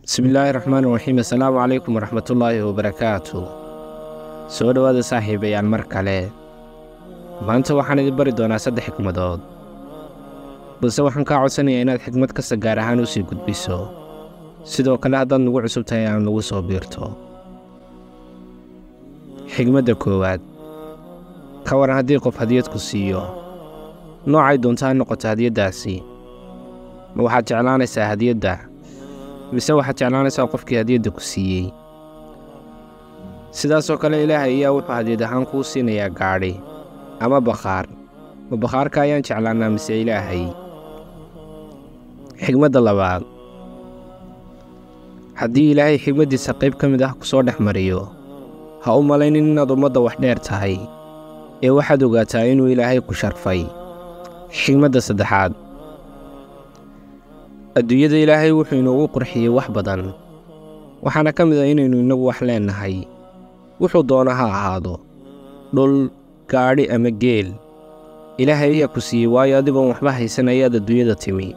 Bismillaahi raxmaani raxiim. Assalaamu calaykum waraxmatullaahi wabarakaatu. Soo dhowaada saaxiibayaal mar kale. Maanta waxaan idin bari doonaa 3 xikmadood, balse waxaan kaa codsanayaa inaad xikmad kasta gaar ahaan u sii gudbiso. Sidoo kale haddaad nagu cusub tahay aan nagu soo biirto. Xikmadda koowaad: ka waran haddii qof hadiyad ku siiyo, noocay doonta ha noqoto hadiyaddaasi, ma waxaad jeclaanaysaa hadiyadda mise waxaad jeclaanaysaa qofkii hadiyadda ku siiyey? Sidaasoo kale Ilaahay ayaa wuxuu hadiyad ahaan kuu siinayaa gaadhi ama bakhaar. Ma bakhaarka ayaan jeclaanaa mise Ilaahay? Xikmadda labaad: haddii Ilaahay xikmaddiisa qayb ka mid ah ku soo dhex mariyo, ha u malaynin inaad ummadda wax dheer tahay, ee waxaad ogaataa inuu Ilaahay ku sharfay. Xikmadda saddexaad: adduunyada Ilaahay wuxuu inoogu qurxiyey wax badan, waxaana ka mid ah inaynu innagu wax leenahay, wuxuu doono ha ahaado, dhul, gaadhi ama geel. Ilaahay ayaa ku siiyey, waayo adigoon waxba haysan ayaad adduunyada timi.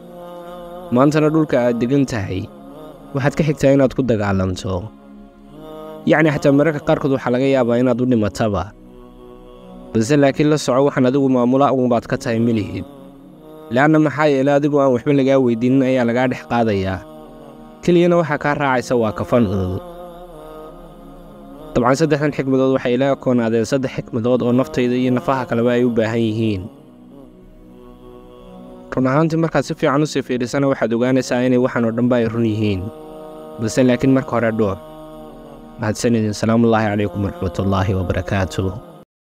Maantana dhulka aad degan tahay waxaad ka xigtaa inaad ku dagaalanto, yacni xataa mararka qaarkood waxaa laga yaabaa inaad u dhimataba. Balse laakiin la soco, waxaan adigu maamula uunbaad ka tahay melihid, le'anna maxaa yeele adigoo aan waxba lagaa weydiinin ayaa lagaa dhex qaadayaa, keliyana waxaa kaa raacaysa waa kafan uun. Dabcan 3dan xikmadood waxay ila koonaadeen 3 xikmadood oo naftayda iyo nafaha kaleba ay u baahan yihiin. Run ahaantii markaad si fiican usii fiidhisana waxaad ogaanaysaa inay waxaan oo dhanba ay run yihiin, balse laakiin marka hore dhuux. Mahadsanidin. Salaamullaahi calaykum waraxmatullaahi wabarakaatu.